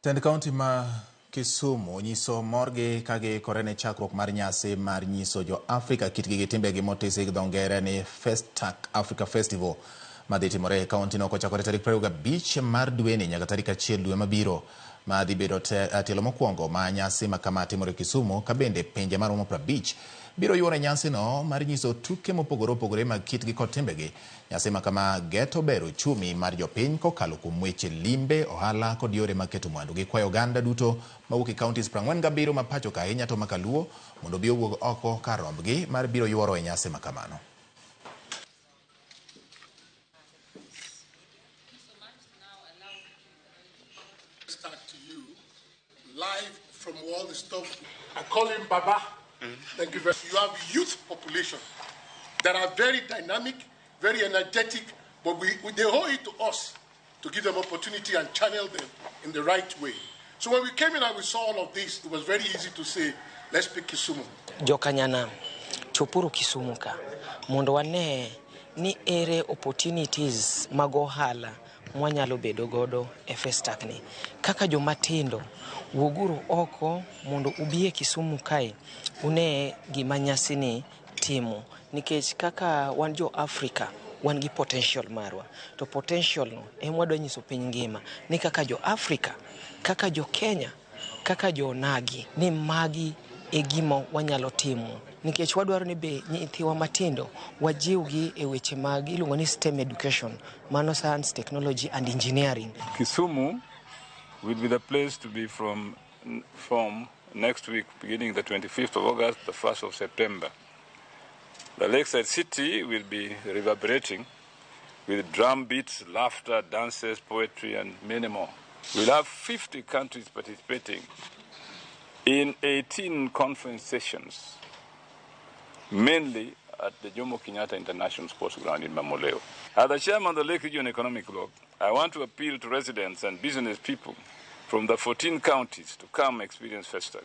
Tend kaunti ma Kisumu nyiso morgi ka giikore ne chakruok mar nyasi mar nyiso jo Afrika kitgi gi timbegi motisi gi dho ngere ni Festac Africa Festival madhi timore e kauntino kochakore tarik 25 mar dweni nyaka tarik 1 dwe mabiro ma dhi bedo tielo mokwongo ma nyasi ma kama timore Kisumu ka bende pinje maromo 50 biro yuoro e nyasino mar nyiso tuke mopogore opogore mag kitgi kod timbegi. Nyasi ma kama geto bero uchumi mar jopiny kokalo kuom weche limbe, ohala kod yore mag keto mwandu. Gikwayo oganda duto mawuok e counties 47 ma pacho ka ahinya to ma kaluo mondo obi owuog oko kar rombgi mar biro yuoro e nyasi ma kamano. Start to you live from all the stuff. I call him Baba. Thank you very much. You have youth population that are very dynamic, very energetic, but they owe it to us to give them opportunity and channel them in the right way. So when we came in and we saw all of this, it was very easy to say, let's pick Kisumu. Jokanyanam, chopuru Kisumu ka mondo wane ni ere opportunities mag ohala mwanyalo bedo godo e Festac ni. Kaka jomatindo, wuoguru oko mondo ubi e Kisumu kae une gima nyasi ni timo nikech kaka wan jo Africa wan gi potential marwa to potential no ema wadwa nyiso piny ngima ni kaka jo Africa, kaka jo Kenya, kaka jo Onagi ni magi e gima wanyalo timo nikech wadwaro ni be nyithiwa matindo wajiwgi e weche mag iluongo ni STEM education, mano science, technology and engineering. Kisumu will be the place to be from next week, beginning the 25th of August, the 1st of September. The Lakeside City will be reverberating with drum beats, laughter, dances, poetry, and many more. We'll have 50 countries participating in 18 conference sessions, mainly at the Jomo Kenyatta International Sports Ground in Mamboleo. As the chairman of the Lake Region Economic Bloc, I want to appeal to residents and business people from the 14 counties to come experience Festac.